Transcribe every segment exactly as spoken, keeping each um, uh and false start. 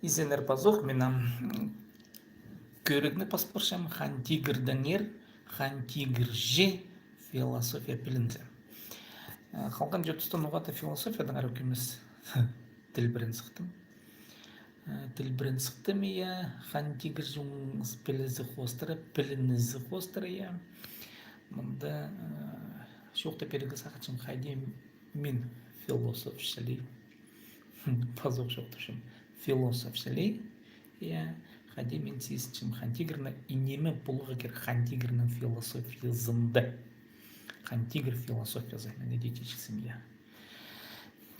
Изеннер пазох, мин ам кӧрігні пас парчам: Хан Тигірдеңер, Хан Тигірҷе философия пілінзі. Халған чуртаста ноға-да философиядаң ара кӧмес тілбірен сыхтым. Тілбірен сыхтым, я, Хан Тигірҷе оң пілізі хоостыра, пілінізі хоостыра, я. Мында чоохтап пирерге сағынчам, хайди мин философ чіли. Пазох чоохтапчам философ чіли. Я, хайди мин сизінчем Хан Тигірні, и ниме поларға кирек Хан Тигірнің философиязында. Хан Тигір философиязы, мин идеологический, я.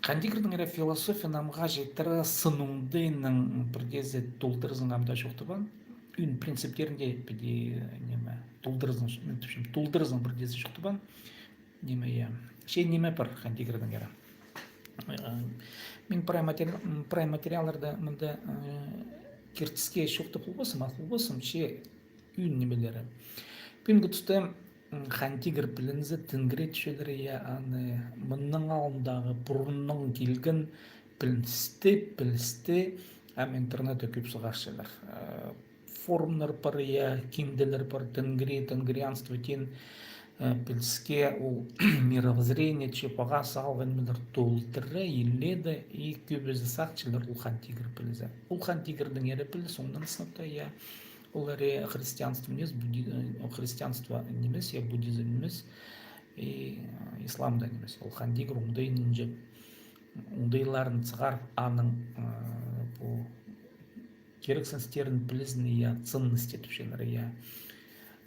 Хан Тигірнің ре философия намға читіре сын оңдайнаң пірдеезі толдыразын амды чоохтабаан. Ӱн принциптерінде піди, ниме, толдыразын, мин тіпчем, толдыразын пірдеезі чоохтабаан. Ниме, я. Че ниме пар Хан Тигірдеңер. Мин прай матери-, прай материалларда мында киртіске чоохтап полбассым, ал полбассым, че ӱн нимелері. Пӱӱнгі туста Хан Тигір пілінзі, Тенгри тіпчелер, я, аны мының алнындағы пуруннаң килген пілісті, пілісті, ам интернетте кӧп сығарчалар. Форумнар пар, я, кинделер пар, Тенгри, тенгрианство теен піліске, ол мировоззрение, че паға салған мындар толдыра иледе, и кӧбізі сағынчалар ол Хан Тигір пілізі. Ол Хан Тигірдеңер піліс, оңнаң сынап та, я, ол ре христианство нимес, будди-, христианство нимес, я, буддизм нимес, и ислам да нимес. Ол Хан Тигір оңдайынҷа, оңдайларын сығарып, аның пу кирексіністерін пілізін, я, ценность тіпчелер, я,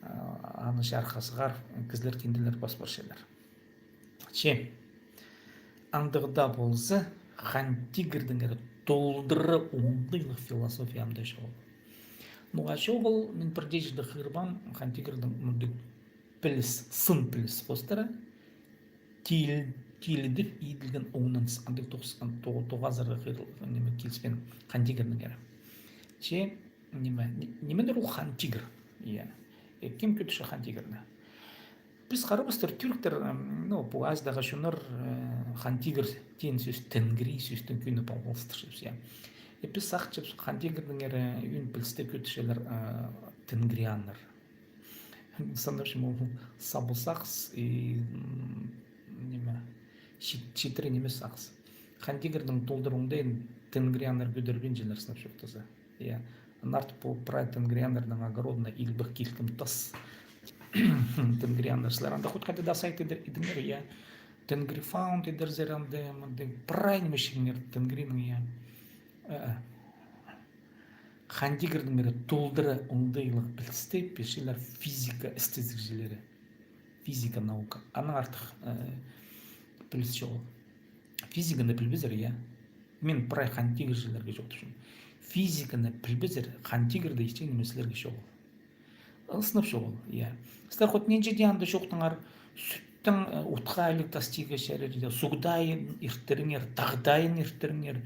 аны чарыхха сығарып, кізілер кинделер пас парчалар. Че андағ даа полза, Хан Тигірдеңер толдыра оңдайлығ философия амды чоғыл. Ноға чоғыл, мин пірдеезі дее хығырбаам, Хан Тигірдең мындағ піліс, сын піліс хоостыра, тил-, тилідіп иділген оңнаныс, андағ тоғазарға хығырыл-, ниме, киліспеен Хан Тигірдеңер. Че ниме, ни-, нимедір ол Хан Тигір, я. Кем кӧдірче Хан Тигірні? Піс харабыстар, тӱрктер, ну, пу Азиядағы чоннар Хан Тигір теен сӧс тенгри сӧстең кӧні палғалыстырчабыс, я. И піс сағынчабыс, Хан Тигірдеңер ӱн пілісті кӧдірчелер тенгрианнар. Санапчам, ол сабыл сағыс и, ниме, чит-, читіре нимес сағыс. Хан Тигірнің толдыра оңдайын тенгрианнар кӧдірбинчелер, сынап чоохтаза. Я. Аннаңар пу прай тенгрианнарның огородына илбек килкім тас. Тенгрианнар сірер анда хоть хайда даа сайт идер идіңер, я. Тенгрифаунд идерзер анда, мындағ прай ниме читіңер тенгриның, я. Хан Тигірдеңер толдыра оңдайлығ пілісті пирчелер физика істезігҷілері. Физика наука. Анаң артых піліс чоғыл. Физиканы пілбезер, я. Мин прай Хан Тигірҷілерге чоохтапчам. Физиканы пілбезер, Хан Тигірді итчең ниме сірерге чоғыл. Сынап чоғыл, я. Сірер хоть нинҷе дее анда чоохтаңар, сӱттең утха іліг тастирға чарир, я, суғдайын иртіріңер, тағдайын иртіріңер,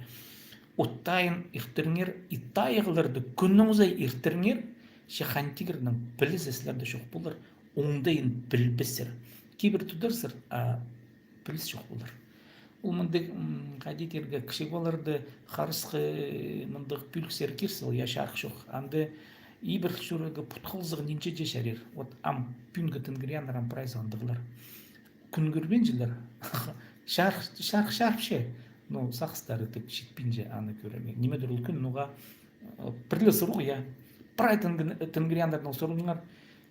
оттайын иртіріңер, ит тайығларды кӱннің сай иртіріңер, че Хан Тигірнің пілізі сірерде чох полар, оңдайын пілбессер. Кибір тударзар, а піліс чох полар. Ол мындағ, хайди тирге, кічіг поларда харысхы мындағ пӱӱліксер кир сал, я, чарых чох. Анда ибір чӱрерге пут халзығ нинҷе дее чарир. Вот ам пӱӱнгі тенгрианнар ам прайзы андағлар. Кӱн кӧрбинчелер, чарых, чарых чарыпча, но сағыстары тік читпинче аны кӧрерге. Нимедір ол кӱн, ноға пірле сурығ, я. Прай тенгрианнарнаң сурыңар,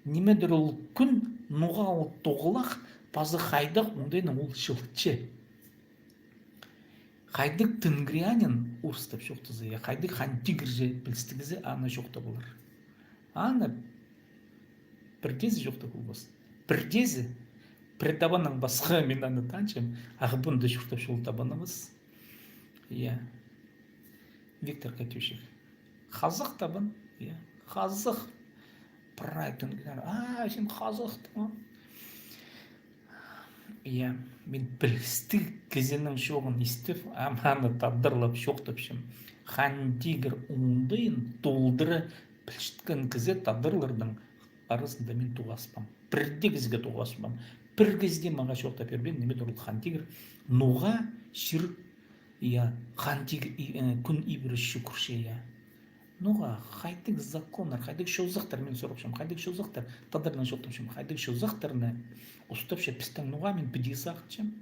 нимедір ол кӱн, ноға ол тоғылах, пазы хайдағ оңдайнаң ол чылытча. Хайдағ тенгрианин, орыстап чоохтаза, я, хайдағ Хан Тигірҷе пілістіг кізі аны чоохтап полар. Аны пірдеезі чоохтап полбас. Пірдеезі, пір табаннаң пасха, мин аны танчам, Ағбанда чуртапча ол табаныбыс. Я. Виктор Катющик. Хазах табан, я. Хазах. Прай тенгрианнар. А, син хазах табан. Я, мин пілістіг кізінің чоғын истіп, ам аны тадарлап чоохтапчам. Хан Тигір оңдайын толдыра пілчеткен кізі тадарларның аразында мин тоғаспаам. Пір дее кізіге тоғаспаам. Пір кізі дее мағаа чоохтап пирбеен, ниме туралы Хан Тигір, ноға чир Я, хан тигір, и, э, кӱн ибіре чӱгӱрче, я. Ноға, хайдағ законнар, хайдағ чозахтар, мин сурапчам, хайдағ чозахтар, тадарнаң чоохтапчам, хайдағ чозахтарны устапча пістің, ноға мин піди сағынчам.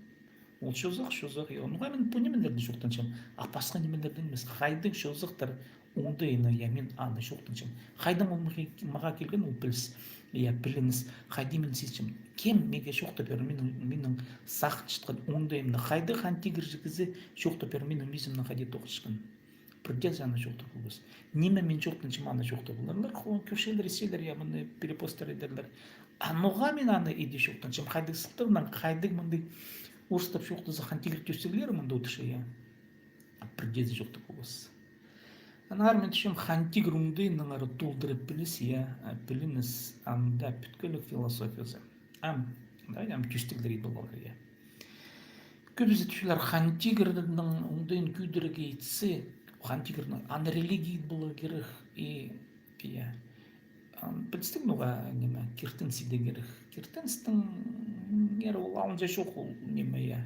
Ол чозах, чозах, я. Ноға мин пу нимелерні чоохтанчам, а пасха нимелерні нимес, хайдағ чозахтар оңдайыны, я, мин аны чоохтанчам. Хайдаң ол мағаа, мағаа килген ол піліс, я, пілініс, хайди мин сизінчем. Кем мағаа чоохтап пирер минің, минің сағынчатхан оңдайымны, хайдағ хан тигірҷі кізі чоохтап пирер минің мизімнең хайди тоғынчатхан. Пірдеезі аны чоохтап полбас. Ниме мин чоохтанчам, аны чоохтап поларлар. Хо, кӧрчелер, исчелер, я, мыны перепосттар идерлер. А ноға мин аны иди чоохтанчам, хайдағ сылтағнаң, хайдағ мындағ орыстап чоохтаза хан тигір тӧстеглері мында одырча, я. Пірдеезі чоохтап полбас. Аннаңар мин тіпчем, хан тигір оңдайынаңар толдыра піліс, я, а, пілініс, анда пӱткелек философиязы. Ам, давай, ам тӧстеглер ит полар, я. Кӧбізі тіпчелер, хан тигірнің оңдайын кӧдірерге итсе, хан тигірнің, аны религия ит поларға кирек, и, я. Ам, пілістіг, ноға, ниме, киртініс идерге кирек. Киртіністің, ниме, ол алынҷа чох, ол ниме, я.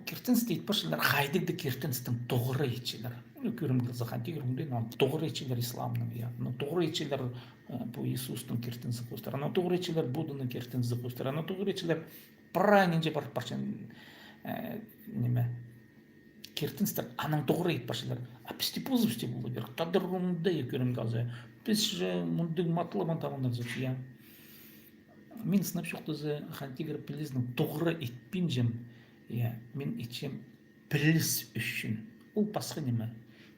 Киртіністі ит парчалар, хайдағ даа киртіністің тоғыра итчелер. Ну, кӧрімге алза, хан тигір оңдайын, аны тоғыра итчелер исламның, я. Ну, тоғыра итчелер, э, пу Иисустың киртінізі хоостыра. Аны тоғыра итчелер Будданың киртінізі хоостыра. Аны тоғыра итчелер прай нинҷе пар парча, э, ниме, киртіністер, анаң тоғыра ит парчалар. А пісте позыбысты поларға кирек. Тадар оңдайы, кӧрімге алза. Піс же мындағ матылабын табынарзар, я. Мин сынап чоохтаза, хан тигір пілізін тоғыра итпинчем, я, мин итчем піліс ӱчӱн. Ол пасха ниме.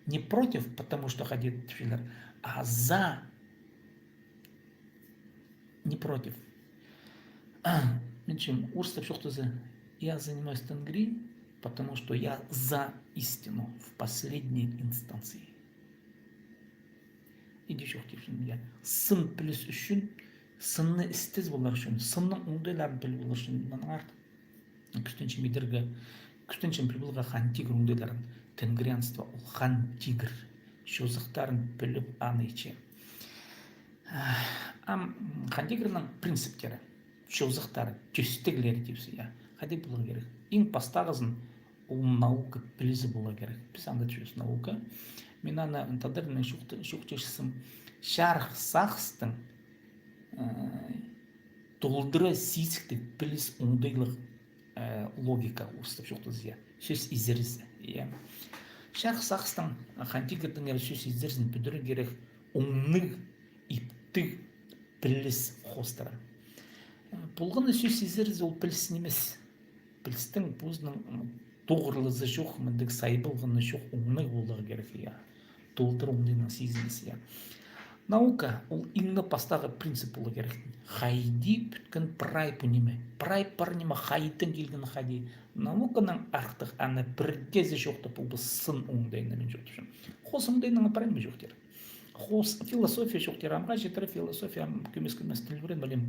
Не против, потому что хайди тіпчелер, а за, не против. Мин тіпчем, орыстап чоохтаза, я занимаюсь тенгри, потому что я за истину в последней инстанции. Иди чоохтапчам, я. Сын піліс ӱчӱн, сынны істес полар ӱчӱн, сынның оңдайларын піл полар ӱчӱн, мыннаңар кӱстенчем идерге, кӱстенчем піл поларға хан тигір оңдайларын. Тенгрианство, ол хан тигір. Чозахтарын піліп, аны итче. Ам хан тигірнің принциптері, чозахтары, тӧстеглері тіпче, я. Хайдағ поларға кирек. Иң пастағызын, ол наука пілізі поларға кирек. Піс анда тіпчебіс наука. Мин аны тадар тілінең чоохта-, чоохтапчам, чарых сағыстың, э, толдыра сизіктіг піліс оңдайлығ, э, логика, орыстап чоохтаза, я. Сӧс изерізі, я. Чарых сағыстың, хан тигірдеңер сӧс изерізін пӱдірерге кирек оңнығ, иптіг піліс хоостыра. Полғаны сӧс изерізі ол піліс нимес. Пілістің позының, м, тоғырлызы чох, мындағ сайбалғаны чох, оңнығ поларға кирек, я. Толдыра оңдайнаң сизінісі, я. Наука, ол иң не пастағы принцип поларға кирек. Хайди пӱткен прай пу ниме. Прай пар ниме хайдаң килген хайди. Науканаң артых аны пірдеезі чоохтап полбас сын оңдайнаң, мин чоохтапчам. Хоос оңдайнаң прай ниме чоохтир. Хоос философия чоохтир, амға читіре философия, ам кӧмес-кӧмес тілбірен пілем.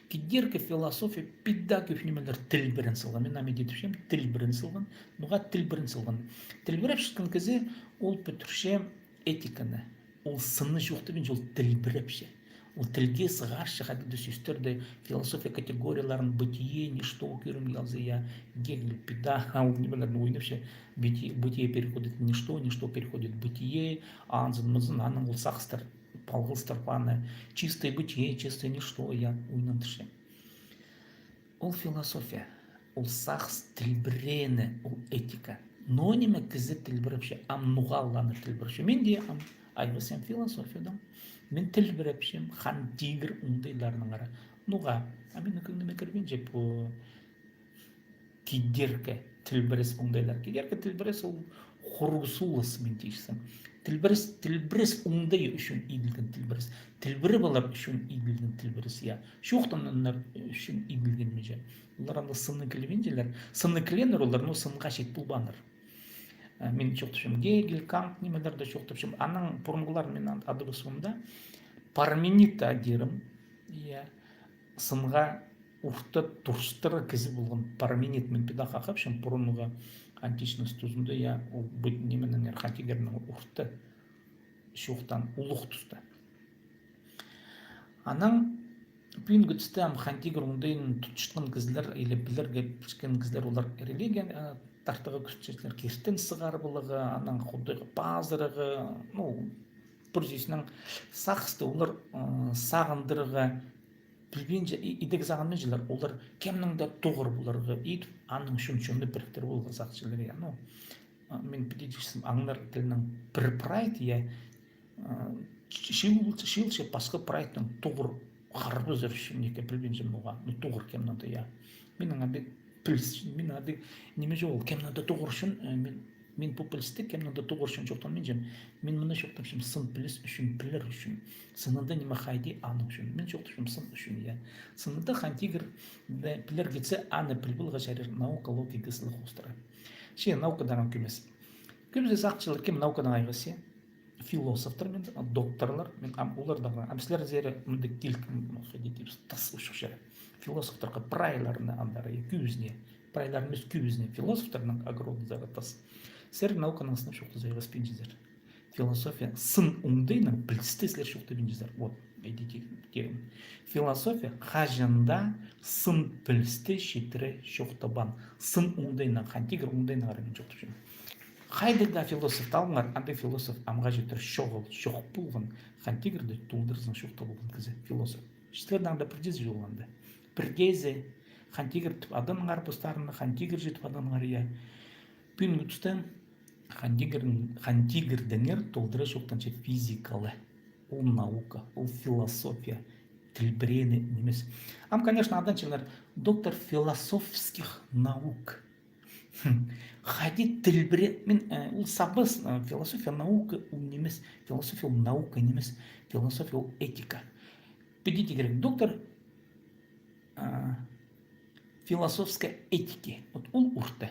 Кидеркі философия піди кӧп нимелер тілбірен салған. Мин ам иди тіпчем, тілбірен салған. Ноға тілбірен салған? Тілбірепчеткен кізі ол пӱдірче этиканы. Ол сынны чоохтабинча, ол тілбірепче. Ол тілге сығарча хайдағ-да сӧстерні, философия категорияларын, бытие, ничто, кӧрімге алза, я, Гегель піди ол нимелерні ойнапча. Бытие, бытие переходит в ничто, ничто переходит в бытие, анзын-мынзын, анаң ол сағыстар палғалыстырып аны, чистое бытие, чистое ничто, я, ойнандырча. Ол философия, ол сағыс тілбіреені, ол этика. Но ниме кізі тілбірепче, ам ноға ол аны тілбірепче? Мин дее ам айғасчам философиядаң. Мин тілбірепчем хан тигір оңдайларынаңар. Ноға? А минің кӧңніме кірбинче пу кидеркі тілбірес оңдайлар. Кидеркі тілбірес ол хурғыс улас, мин тіпчем. Тілбірес, тілбірес оңдайы ӱчӱн иділген тілбірес. Тілбіреп алар ӱчӱн иділген тілбірес, я. Чоохтанар ӱчӱн иділген ниме чи. Олар анда сынны килбинчелер. Сынны килееннер олар, но сынға чит полбааннар. Э, мин чоохтапчам Гегель, Кант нимелерні чоохтапчам. Анаң пурунғылар, мин ан-, адабыс мында. Парменид таа тирім, я. Сынға орта турыстыра кізі полған Парменид, мин піди хахапчам, пурунғы античность тузында, я, ол быт нименең, хан тигірнең орта чоохтаан улуғ туста. Анаң пӱӱнгі туста ам хан тигір оңдайын тутчатхан кізілер, или пілерге пілчеткен кізілер, олар религия, э, тартарға кӱстенчелер, киртен сығарып аларға, анаң Худайға пазырарға, ну, пір сӧснең, сағысты олар, ы, сағындырарға, пілбинче, и-, идіг сағынминчалар, олар кемнең дее тоғыр поларға, и аның ӱчӱн чонны піріктіріп аларға сағынчалар, я, ну, а, мин піди тіпчем, аңнар тілінең пір прайд, я, а, чыыл-, чыылча пасха прайдтаң тоғыр харбазар ӱчӱн, неке пілбинчем ноға, ну, тоғыр кемнең дее, я. Минің андағ піліс, минің андағ ниме чоғыл, кемнең дее тоғыр ӱчӱн, э, мин, мин пу пілісті кемнең дее тоғыр ӱчӱн чоохтанминчам. Мин мыны чоохтапчам сын піліс ӱчӱн, пілер ӱчӱн. Сынында ниме хайди, аның ӱчӱн. Мин чоохтапчам сын ӱчӱн, я. Сынында Хан Тигірні пілерге итсе, аны піліп аларға чарир наука логикасы ла хоостыра. Че наукадаң кӧмес. Кӧбізі сағынчалар, кем наукадаң айғасча, философтар мин, докторлар мин, ам олардаң, ам сірерзер мындағ килкім, хайди тіпче, тас учухча. Философтарға прайларына андар, я, кӧбізіне, прайларына нимес, кӧбізіне, философтарның огородынзар тас. Сірер науканың сынап чоохтаза, айғаспинчазар. Философия сын оңдайнаң пілісті сірер чоохтабинчазар. Вот, идите, тирім. Философия хаҷан даа сын пілісті читіре чоохтабаан. Сын оңдайнаң, Хан Тигір оңдайнаң ыран чоохтапчам. Хайдағ даа философты алыңар, андағ философ амға читіре чоғыл, чох полған, Хан Тигірді толдыразынаң чоохтап алған кізі, философ. Сірернең дее пірдеезі чоғыл анда. Пірдеезі Хан Тигір тіп аданыңар, постарыңны Хан Тигір тіп аданыңар, я. Пӱӱнгі туста Хан Тигір, Хан Тигірдеңер толдыра чоохтанча физика ла. Ол наука, ол философия, тілбіреені нимес. Ам, конечно, аданчалар доктор философских наук. Хм. Хайди тілбіре-, мин, э, ол сабыс, э, философия наука, ол нимес, философия ол наука нимес, философия ол этика. Піди тирге кирек, доктор, а, философской этики. Вот ол орта.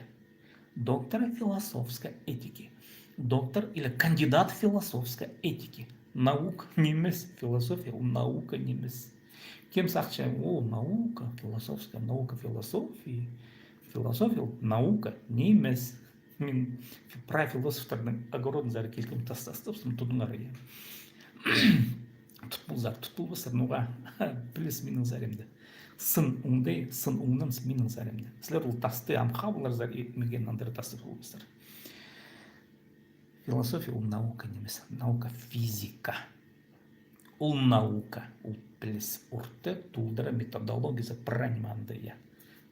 Доктор философской этики. Доктор или кандидат философской этики. Наук нимес, философия ол наука нимес. Кем сағынча, о, наука, философская наука философии. Философия ол наука нимес. Мин прай философтарның огородынзар килкім тас тастапчам, тудыңар, я. Тут ползар, тут полбастар, ноға, піліс минің сариимда. Сын оңдай, сын оңнаныс минің сариимда. Сірер ол тасты ам хабыларзар, и мин андағ тасты полбастар. Философия ол наука нимес, наука физика. Ол наука, ол піліс орта, толдыра методологиязы прай ниме анда, я.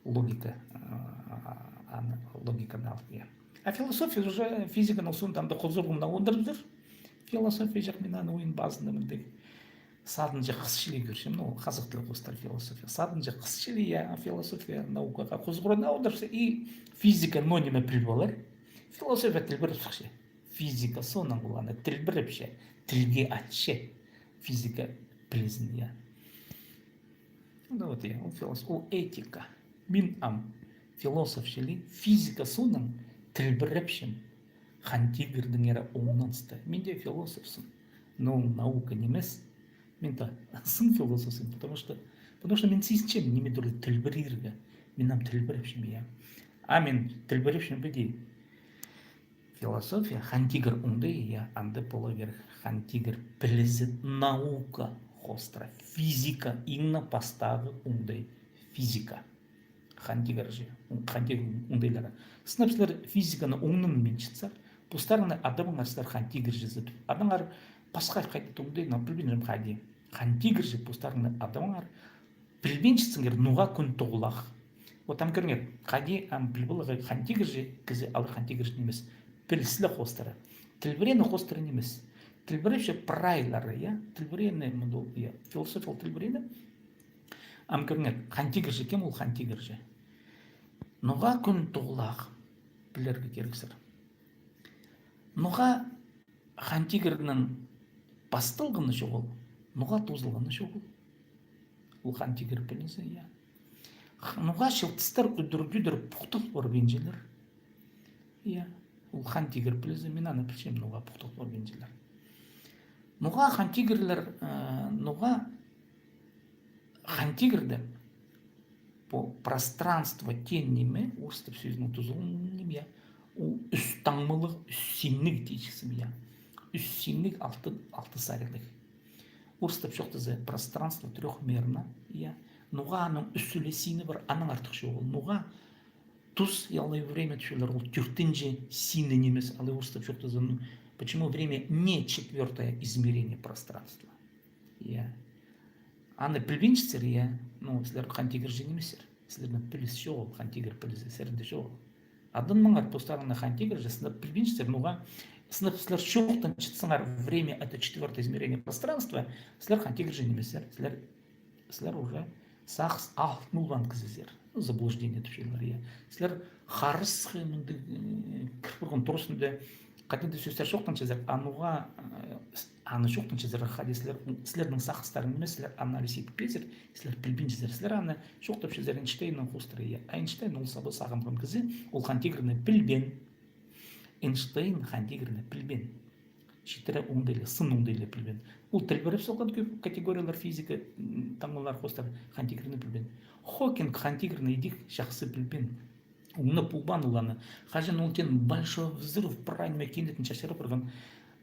Логика, а, аны, логиканы ал, я. А философия уже физиканың соонда анда хозырғаннаң оңдырыбызар. Философия чох, мин аны ойын пазында мындағ садынҷа хыс чіли кӧрчем, ну, хазах тілі хоостыра философия. Садынҷа хыс чіли, я, философия наукаға хозырғаннаң оңдырыбысча, и физика ноо ниме піліп алар. Философия тілбіреп сыхча. Физика соонаң ол аны тілбірепче, тілге атча. Физика пілізін, я. Ну вот, я, ол филос-, ол этика. Мин ам философ чіли, физика соонаң тілбірепчем. Хан Тигірдеңер оңнанысты. Мин дее философсым. Но ол наука нимес. Мин дее сын философсым, потому что, потому что мин сизінчем, ниме тура тілбірирге. Мин ам тілбірепчем, я. А мин тілбірепчем піди. Философия, Хан Тигір оңдай, я, анда поларға кирек Хан Тигір пілізі, наука хоостыра, физика, иң не пастағы оңдай физика. Хан Тигірҷе, Хан Тигір оңдайлары. Сынап сірер физиканы оңнанминчатсар, постарыңны адабыңар сірер Хан Тигірҷе тіп. Адаңар пасха хайди оңдай, но пілбинчем хайди. Хан Тигірҷе постарыңны адабыңар, пілбинчетсеңер, ноға кӱн тоғылах. Вот ам кӧріңер, хайди ам піліп аларға Хан Тигірҷе кізі, алай Хан Тигірҷе нимес. Піліс ле хоостыра. Тілбіреені хоостыра нимес. Тілбірепче прайлары, я? Тілбіреені, мындағ, я, философиялығ тілбіреені. Ам кӧріңер, Хан Тигірҷе кем ол Хан Тигірҷе? Ноға кӱн тоғылах, пілерге кирексер. Ноға Хан Тигірнің пасталғаны чоғыл, ноға тоозылғаны чоғыл. Ол Хан Тигір пілізі, я. Х-, ноға чылтыстар удур-тӧдір пухтал парбинчалар. Я. Ол Хан Тигір пілізі, мин аны пілчем, ноға пухтал парбинчалар. Ноға Хан Тигірлер, э, ноға Хан Тигірде пу пространство теен ниме, орыстап сӧзінің тузаланған ниме, я. Ол ӱс таңмалығ, ӱс синніг тиҷіксім, я. Ӱс синніг, алты, алты саринлығ. Орыстап чоохтаза, пространство трёхмерно, я. Ноға аның ӱс ле сині пар, анаң артых чоғыл. Ноға Тус, я, алай время тіпчелер, ол тӧртінҷі сині нимес, алай орыстап чоохтаза, ну, почему время не четвёртое измерение пространства? Я. Аны пілбинчезер, я, ну, сірер Хан Тигір же нимессер. Сірернің піліс чоғыл, Хан Тигір пілізі сірерде чоғыл. Адынмаңар постарыңны Хан Тигір же, сірер пілбинчезер, ноға, сірер, сірер чоохтанчатсаңар, время — это четвёртое измерение пространства, сірер Хан Тигір же нимессер, сірер, сірер уже сағыс алтын улған кізізер. Заблуждение тіпчелер, я. Сірер харысха мындағ, э, кір парған турысында, хайдағ-да сӧстер чоохтанчазар, а ноға, э, с-, аны чоохтанчазар, хайди сірер, сірернің сағыстарың нимес, сірер анализ итпеезер, сірер пілбинчезер, сірер аны чоохтапчазар Эйнштейннің хоостыра, я. Эйнштейн ол саба сағынған кізі, ол Хан Тигірні пілбеен. Эйнштейн Хан Тигірні пілбеен. Читіре оңдайлы, сын оңдайлы пілбеен. Ол тілбіреп салған кӧп категориялар физика, м, таңмалар хоостыра, Хан Тигірні пілбеен. Хокинг Хан Тигірні идӧк чахсы пілбеен. Оңнап полбаан ол аны. Хаҷан ол теен большой взрыв прай ниме кинетін чачыра парған,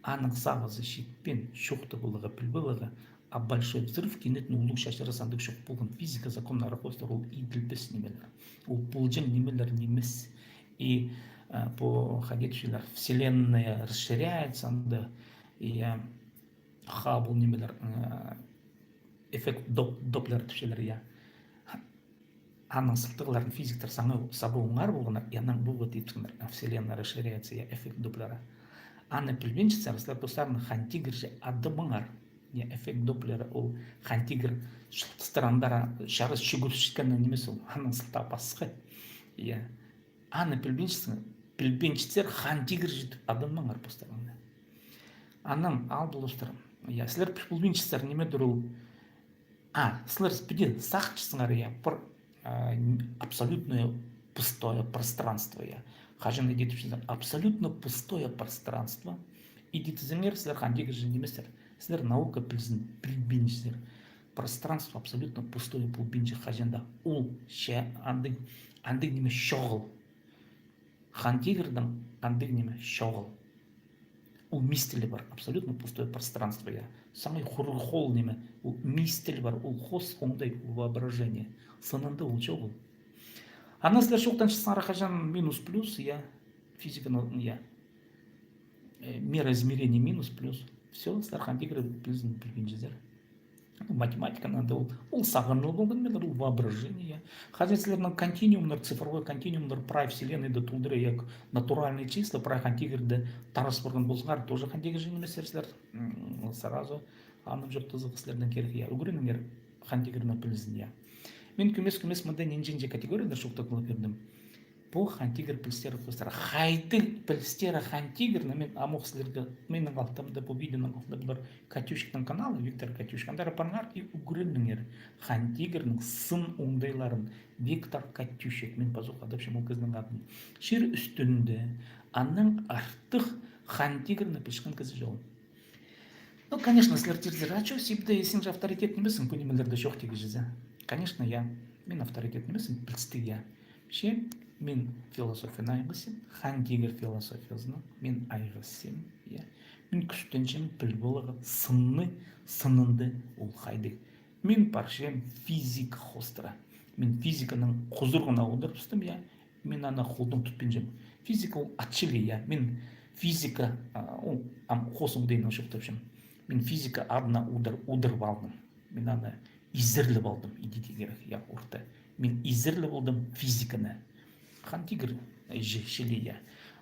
аның сабазы читпеен чоохтап аларға, піліп аларға. А большой взрыв кинетін улуғ чачырас андағ чох полған. Физика законнары хоостыра ол иділбес нимелер. Ол полҷаң нимелер нимес. И, а, по, хайди тіпчелер, вселенная расширяется, анда, и, а, Хаббл нимелер, а, эффект Доп-, Доплера тіпчелер, я. Аның сылтағларын физиктер саңай саба оңар полғаннар, и анаң вывод итчеңнер, а, вселенная расширяется, я, эффект Доплера. Аны пілбинчезер, сірер постарыңны Хан Тигір же адымаңар. Я, эффект Доплера ол Хан Тигір чылтыстар андара чарыс чӱгӱрчеткені нимес ол, аның сылтағы пасха. Я. Аны пілбинчезер, пілбинчезер, Хан Тигір же тіп адынмаңар постарыңны. Анаң ал полыстыр. Я, сірер піл-, пілбинчезер, нимедір ол. А, сірер піди сағынчатсаңар, я, пір, а, н-, абсолютное пустое пространство, я. Хаҷан иди тіпчезер, абсолютно пустое пространство. Иди тізеңер, сірер Хан Тигір же нимессер. Сірер наука пілізін пілбинчезер. Пространство абсолютно пустое полбинча хаҷан даа. Ол че андағ, андағ ниме чоғыл. Хан Тигірдең андағ ниме чоғыл. Ол мис тілі пар, абсолютно пустое пространство, я. Саңай хурығ хол ниме, ол мис тілі пар, ол хоос оңдай, ол воображение. Сынында ол чоғыл. Анаң сірер чоохтанчатсаңар хаҷан минус-плюс, я. Физиканы, я. Э, мера измерений минус-плюс. Всё, сірер Хан Тигір пілізін пілбинчезер. Математиканы анда ол, ол сағынып алған нимелер, ол воображение, я. Хаҷан сірернің континуумнар, цифровой континуумнар прай вселеннайда толдыра, я, натуральные числа, прай Хан Тигірде тарас парған ползаңар, тоже Хан Тигір же нимессер сірер. М, сразу аны чоохтазығ сірернің кирек, я. Ӱгреніңер Хан Тигірні пілізін, я. Мин кӧмес-кӧмес мында нинҷе-нинҷе категориялар чоохтап ла пирдім. Пу Хан Тигір пілістері хоостыра. Хайдағ пілістері Хан Тигірнің, мин ам ох сірерге, минің алтымда, пу видеоның алтында пар Катющиктің каналы, Виктор Катющик. Андар парыңар и ӱгреніңер Хан Тигірнің сын оңдайларын. Виктор Катющик, мин пазох адапчам ол кізінің адын. Чир ӱстӱнде аннаң артых Хан Тигірні пілчеткен кізі чоғыл. Ну, конечно, сірер тирзер, а чё, сибде син же авторитет нимессің, пу нимелерде чоохтирға чізе. Конечно, я. Мин авторитет нимеспін, пілістіг, я. Че мин философияны айғасчам, Хан Тигір философиязынаң мин айғасчам, я. Мин кӱстенчем піліп аларға сынны, сынында ол хайдағ. Мин парчам физика хоостыра. Мин физиканың хузуруғына одырыбыстым, я. Мин аны холдаң тутпинчам. Физика ол ат чіли, я. Мин физика, а, ол ам хоос оңдайынаң чоохтапчам. Мин физика адына удар, ударып алдым. Мин аны изерлеп алдым, иди тирге кирек, я, орта. Мин изерлеп алдым физиканы. Хан Тигір, э, чі-, чіли, я.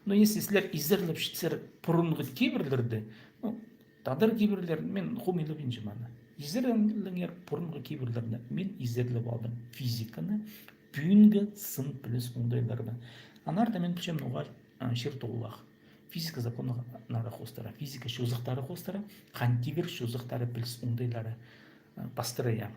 Но если сірер изерлепчезер пурунғы кибірлерді, ну, тадар кибірлерін, мин хомайлабинчам аны. Изерлеңер пурунғы кибірлерні, мин изерлеп алдым физиканы, пӱӱнгі сын піліс оңдайларына. Аннаңар даа мин пілчем ноға, а, чир тоғылах. Физика законнары хоостыра, физика чозахтары хоостыра, Хан Тигір чозахтары, піліс оңдайлары, а, пастыра, я.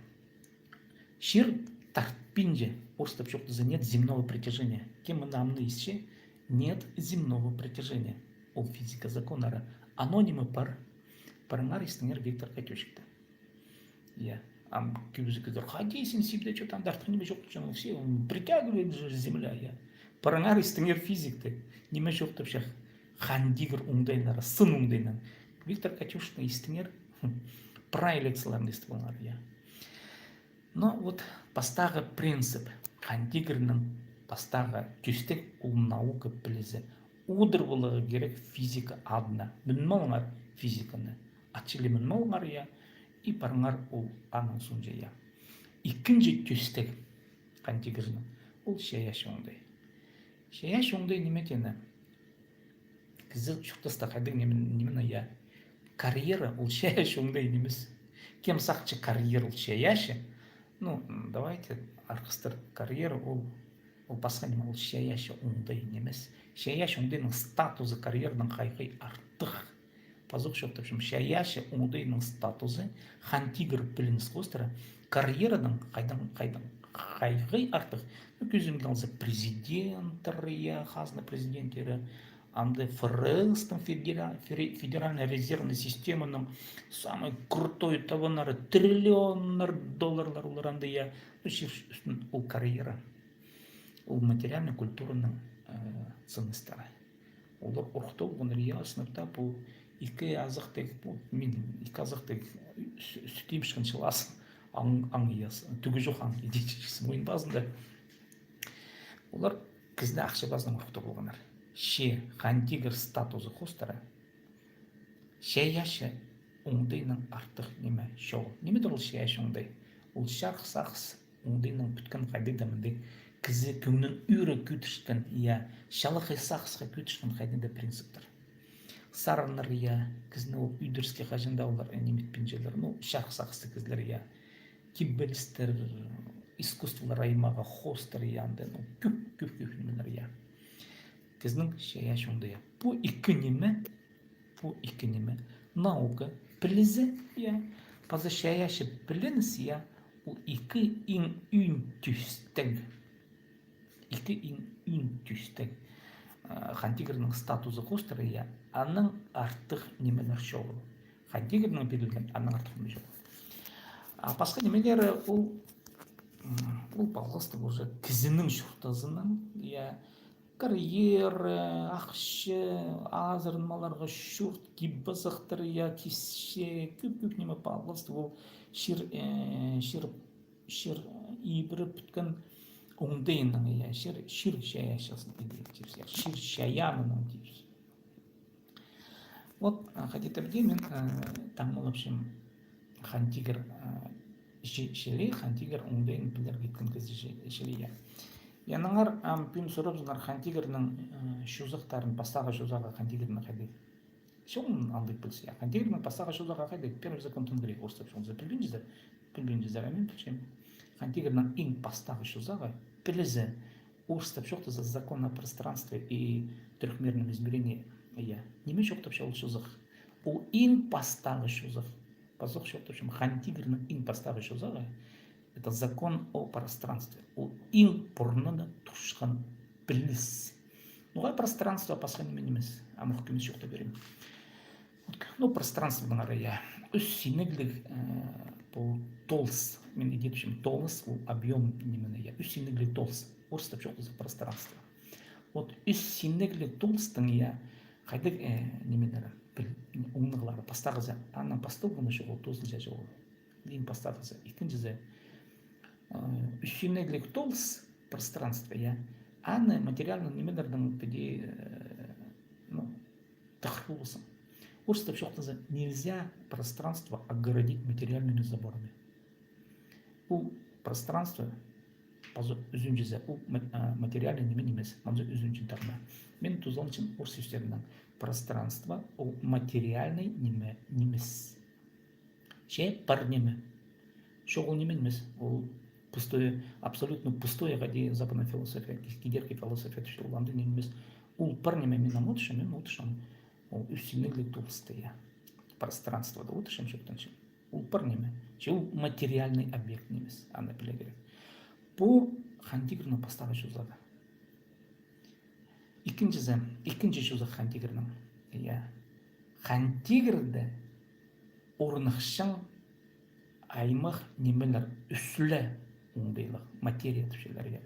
Чир тартпинча, орыстап чоохтаза, нет земного притяжения. Кем мыны амды исче, нет земного притяжения. Ол физика законнары. Оно ниме пар. Парыңар истіңер Виктор Катющикті. Я. Ам кӧбізі кізілер, хайди син сибде чё-то анда артых ниме чоохтапчаң, все, он притягивает же земля, я. Парыңар истіңер физикті. Ниме чоохтапча Хан Тигір оңдайлары, сын оңдайынаң. Виктор Катющикті истіңер, прай лекцияларын истіп алыңар, я. Но вот пастағы принцип, Хан Тигірнің Пастағы тӧстег ол наука пілізі. Одыр поларға кирек физика адына. Мин малыңар физиканы. Ат чіли мин малыңар, я, и парыңар ол аның соонҷа, я. Ікінҷі тӧстег Хан Тигірнің, ол чайаачы оңдай. Чайаачы оңдай ниме теені? Кізі чуртаста хайдағ ниме, ниме, я. Карьера ол чайаачы оңдай нимес. Кем сағынча карьера ол чайаачы? Ну, м, давайте, арғыстар, карьера ол, ол пасха ниме, ол чайаачы оңдай нимес. Чайаачы оңдайның статузы карьерадаң хайхай артых. Пазох чоохтапчам, чайаачы оңдайның статузы Хан Тигір пілініс хоостыра карьерадаң хайдаң, хайдаң хайхай артых. Ну, кӧзідімге алза, президенттер, я, хазна президенттері, анда ФРС-тің федера-, фере-, федеральный резервный системаның самый крутой табаннары, триллионнар долларлар олар анда, я. Ну, чир ӱстӱн ол карьера, ол материальный культураның, э, ценностары. Олар урухта полғаннар, я, сынап та, пу ікі азахтығ, пу, мин ікі азахтығ сӱ-, сӱт имішкен чылаазым, аң, аң, я, тӱгі чох аң, иди чіс мойын пазында. Олар кізіні ахча пазынаң урухта полғаннар. Че Хан Тигір статузы хоостыра чайаачы оңдайнаң артых ниме чоғыл. Нимедір ол чайаачы оңдай? Ол чарых сағыс оңдайнаң пӱткен хайдағ-да мындағ кізі кӧңнін ӱре кӧдірчеткен, я, чалахай сағысха кӧдірчеткен хайдағ-да принциптер. Сарыннар, я, кізіні ол ӱдіріске хаҷан даа олар, э, ниме итпинчелер, ну, чарых сағыстығ кізілер, я. Кибелістер, искусстволар аймағы, хоостар, я, анда, ну, кӧп, кӧп, кӧп нимелер, я. Кізінің чайаачы оңдайы. Пу ікі ниме, пу ікі ниме. Наука пілізі, я, паза чайаачы пілініс, я, ол ікі иң ӧӧн тӧстег. Ікі иң ӧӧн тӧстег. А, Хан Тигірнің статузы хоостыра, я, анаң артых нимелер чоғыл. Хан Тигірнің пирілген, анаң артых ниме чоғыл. А пасха нимелері ол, м, ол палғалыстығ уже кізінің чуртазынаң, я, карьера, ахча, азырынмаларға чурт, кип-азахтар, я, кисче, кӧп-кӧп ниме палғалыстығ ол чир, э, чир, чир ибіре пӱткен оңдайынаң, я, чир, чир чайаачызынаң, иди, тіпчебіс, я, чир чайаанынаң, тіпчебіс. Вот, а, хайди тіпчем, мин, а, таңмалапчам Хан Тигір, а, чи-, чіли, Хан Тигір оңдайын пілерге иткен кізі чи-, чіли, я. Аннаңар, ам, пӱӱн сурапчаңар Хан Тигірнің, а, чозахтарын, пастағы чозағы Хан Тигірнің хайдағ. Чоғын алай пілче, я. Хан Тигірнің пастағы чозағы хайдағ, первый закон Тенгри, орыстап чоохтаза, пілбинчезер, пілбинчезер, а мин пілчем. Хан Тигірнің иң пастағы чозағы, пілізі, орыстап чоохтаза, закон о пространстве и трёхмерном измерении, я. Ниме чоохтапча ол чозах? Ол иң пастағы чозах. Пазох чоохтапчам, Хан Тигірнің иң пастағы чозағы, это закон о пространстве. Ол иң пурнына тусхан піліс. Ноға пространство пасха ниме нимес? Амох кӧмес чоохтап пирем. Ну, пространствоның ара, я. Ӱс синегліг, э, пу толыс. Мин иди тіпчем, толыс, ол объём нимені, я. Ӱс синегліг толыс. Орыстап чоохтаза пространство. Вот ӱс синегліг толыстың, я, хайдағ, э, нимелері, піл-, оңнағлары, пастағызы, аның пасталғаны чоғыл, тоозылҷаң чоғыл. Иң пастағызы. Ікінҷізі, э, ӱс синегліг толыс, пространство, я. Аны материальный нимелердең піди, э, ну, тығыр полбассың. Орыстап чоохтаза, нельзя пространство огородить материальными заборами. Ол пространство, пазох ӱзінҷізі, ол ма-, а, материальный ниме нимес, мынзы ӱзінҷі тағма. Мин тоозалчам орыс сӧстерінең. Пространство, ол материальный ниме нимес. Че пар ниме. Чоғыл ниме нимес. Ол пустое, абсолютно пустое, хайди западная философия, ки-, кидеркі философия, тіпче, ол андағ ниме нимес. Ол пар ниме, мин ам одырчам, мин одырчам. Ол ӱс синегліг толыста, я. Пространствода одырчам, чоохтанчам. Ол пар ниме. Че ол материальный объект нимес. Аны пілерге кирек. Пу Хан Тигірнің пастағы чозағы. Ікінҷізі, ікінҷі чозах Хан Тигірнің. Я. Хан Тигірде орныхчаң аймах нимелер, ӱс ле оңдайлығ, материя тіпчелер, я.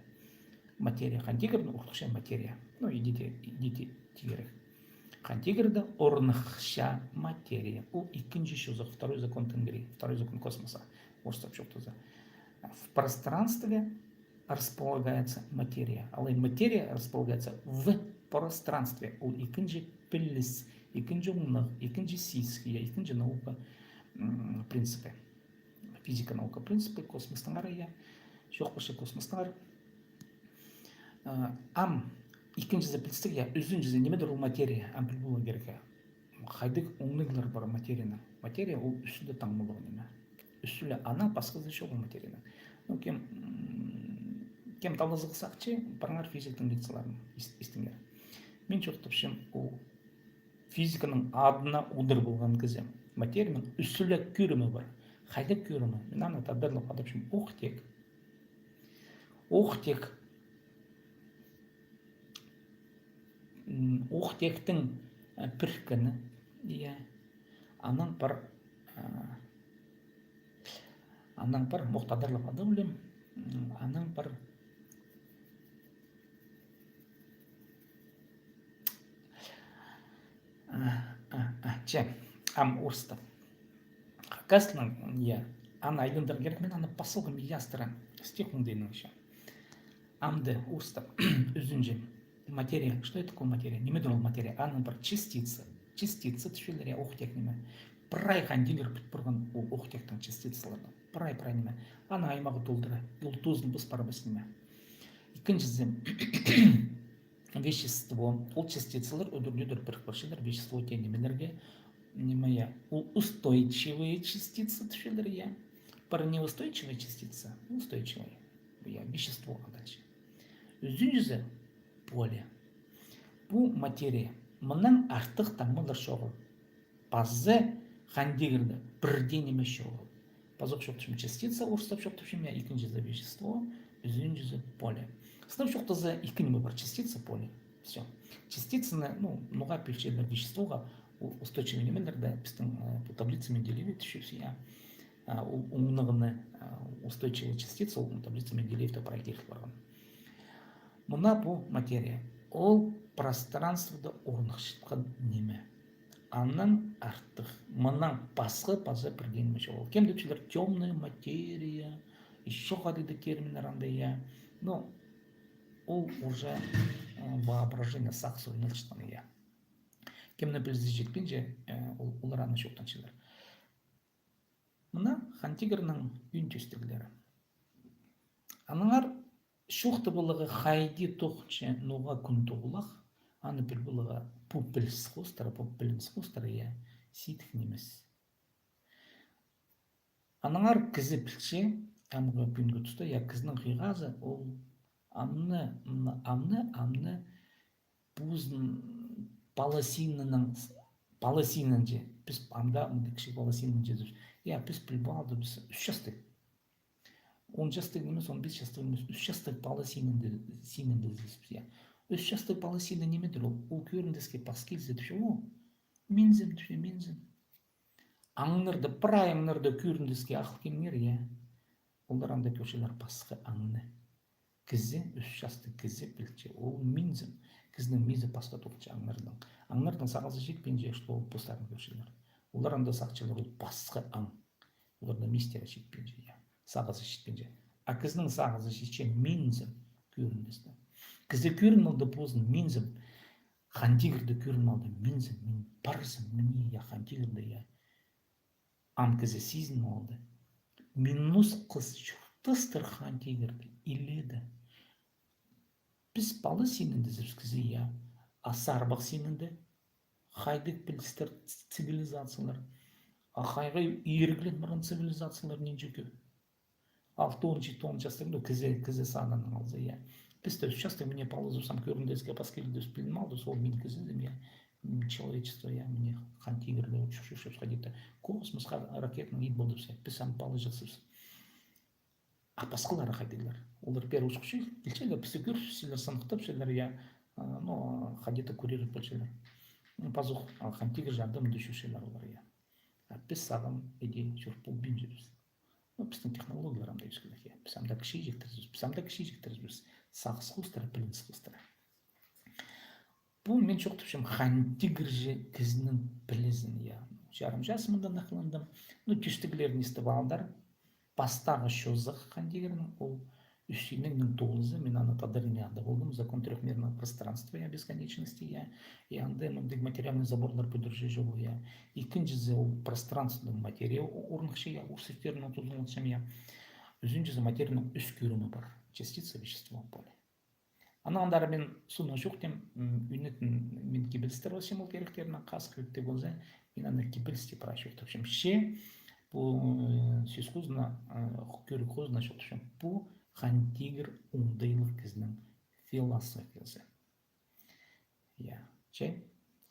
Материя, Хан Тигірде орныхча материя. Ну, иди тее, иди тее, тигірек. Хан Тигірде орныхча материя. Ол ікінҷі чозах, второй закон Тенгри, второй закон космоса, орыстап чоохтаза. В пространстве располагается материя. Алай материя располагается в пространстве. Ол ікінҷі піліс, ікінҷі оңнағ, ікінҷі сизік, я, ікінҷі наука, м, принципі. Физика наука принципі, космостаңар, я. Чоохпасча космостаңар. А, ам, ікінҷізі пілістіг, я, ӱзінҷізі, нимедір ол материя, ам піл поларға кирек, я. Хайдағ оңнағлар пар материяның? Материя ол ӱстӱнде таңмалығ ниме. Ӱстӱнде, анаң пасхазы чоғыл материяның. Ну, кем, м, кем талазығ сағынча, парыңар физиктің лекцияларын ис-, истіңер. Мин чоохтапчам, ол физиканың адына удур полған кізі. Материяның ӱстӱнде кӧрімі пар. Хайдағ кӧрімі? Мин аны тадарлап адапчам ох тек. Ох тек. М, ох тектің, э, піріккені, я. Анаң пар, э, анаң пар, мох тадарлап адап ӧлем. М, анаң пар. А, а, а, че, ам орыстап. Хакастың, я, аны айландырарға кирек, мин аны пас салғам, я, ястыра. Стих оңдайынаң че. Амды орыстап. Ӱзінҷі. Материя. Что это такое материя? Нимедір ол материя? Аның пар частица. Частица тіпчелер, я, ох тек ниме. Прай хан тигір піт парған ол ох тектің частицаларынаң. Прай, прай ниме. Аны аймағы толдыра. Ол тузын пыс парбас ниме. Ікінҷізі. Вещество. Ол частицалар удур-тӧдір пірік парчалар. Вещество тее нимелерге, ниме, я, ол устойчивые частицы тіпчелер, я. Пар неустойчивая частица, устойчивая. Я, вещество, а дальше. Ӱзінҷізі поле. Пу материя. Мынаң артых таңмалар чоғыл. Пазы хан тигірде пір дее ниме чоғыл. Пазох чоохтапчам частица, орыстап чоохтапчам, я, ікінҷізі вещество, ӱзінҷізі поле. Сынап чоохтаза, ікі ниме пар, частица, поле. Всё. Частицаны, ну, ноға пілчелер веществоға, у-, устойчивый нимелерде, пістің, э, пу таблица Менделеева тіпчебіс, я. А, ол оңнағыны, а, устойчивый частица, ол таблица Менделеевте прай кирек парған. Мына пу материя. Ол пространствода орныхчатхан ниме. Анаң артых, мынаң пасха паза пір дее ниме чоғыл. Кем тіпчелер тёмная материя, ещё хайдағ-да терминнер анда, я. Но ол уже, э, воображение, сағыс ойналчатхан, я. Кемнің пілізі читпинче, э, ол, олар аны чоохтанчалар. Мына хан тигірнің ӱн тӧстіглері. Аннаңар чоохтап аларға хайди тоғынча, ноға кӱн тоғылах, аны піл поларға пу піліс хоостыра, пу пілініс хоостыра, я, сидік нимес. Аннаңар кізі пілче, амғы пӱӱнгі туста, я, кізінің хыйғазы ол амны, м, амны, амны позын пала синінең, пала синінҷе, піс ам даа мындағ кічіг пала синінҷе тіп. Я, піс піл полдыбыс, ӱс частығ. Он частығ нимес, он пис частығ нимес, ӱс частығ пала синінде, синінде тізебіс, я. Ӱс частығ пала сині нимедір ол? Ол кӧріндіске пас килзе, тіпче, о, минзім, тіпче, минзім. Аңнарда, прай аңнарда кӧріндіске ағыл киліңер, я. Олар анда кӧрчелер пасха аңны. Кізі, ӱс частығ кізі пілче, ол минзім. Кізінің миизі пасха тоғынча аңнардаң. Аңнарның сағызы читпинче, что ол постарын кӧрчелер. Олар анда сағынчалар, ол пасха аң. Оларның миистері читпинче, я. Сағызы читпинче. А кізінің сағызы читче минзім кӧріндісті. Кізі кӧрін алды позын минзім. Хан тигірді кӧрін алды минзім, мин парзым, мин, я, хан тигірді, я. Ам кізі сизін алды. Минус хыс чуртастыр хан тигірді, иледе. Піс пала синінде тізебіс кізі, я. А сарбах синінде хайдағ пілістер, ц-, цивилизациялар. А хайға иріглен парған цивилизациялар нинҷе кӧп. Алты он, читі он частығ, ну, кізі, кізі санынаң алза, я. Пісті ӱс частығ, мына палазыбыс ам кӧріндіске пас килді, піс пілін алдыбыс, ол мин кізізім, я. М, человечество, я, мына хан тигірде учух чӧрчебіс хайди-да. Космосха ракетанаң ит полдыбыс, я. Піс ам палаҷахсыбыс. А пасхалары хайдағлар? Олар пеер учухча килчелер, пісті кӧрчелер, сыныхтапчалар, я. А, ну, хайди-да курировать полчалар. Ну, пазох, а, хан тигір чардымында чӧрчелер олар, я. А піс сағам иди чӧр полбинчабыс. Ну, пістің технологиялар ам даа ӧскіліг, я. Піс ам даа кічіҷектірбіс, піс ам даа кічіҷектірбіс. Сағыс хоостыра, пілініс хоостыра. Пу мин чоохтапчам хан тигірҷе кізінің пілізін, я. Чарым час мында нахландым. Ну, тӧстіглерін истіп алыңар. Пастағы чозах хан тигірнің ол ӱс инеңнің толызы, мин аны тадар тіліне адап алдым, закон трёхмерного пространства, я, бесконечности, я. И анда мындағ материальный заборлар пӱдірче чоғыл, я. Ікінҷізі, ол пространственный материя о-, орныхча, я, ӧстерін тузаланчам, я. Ӱзінҷізі, материяның ӧс кӧрімі пар. Частица, вещество, поле. Анаң андар мин соонаң чоохтим, м, ӱнетін мин кибелістер пасчам ол киректернең, хас кӧп тее полза, мин аны кибеліс тіп прай чоохтапчам. Че пу, э, сӧс хозына, э, кӧріг хозына чоохтапчам. Пу Хан Тигір оңдайлығ кізінің философиязы. Я, че,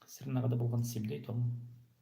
сірернең хада полған Сибдей Том.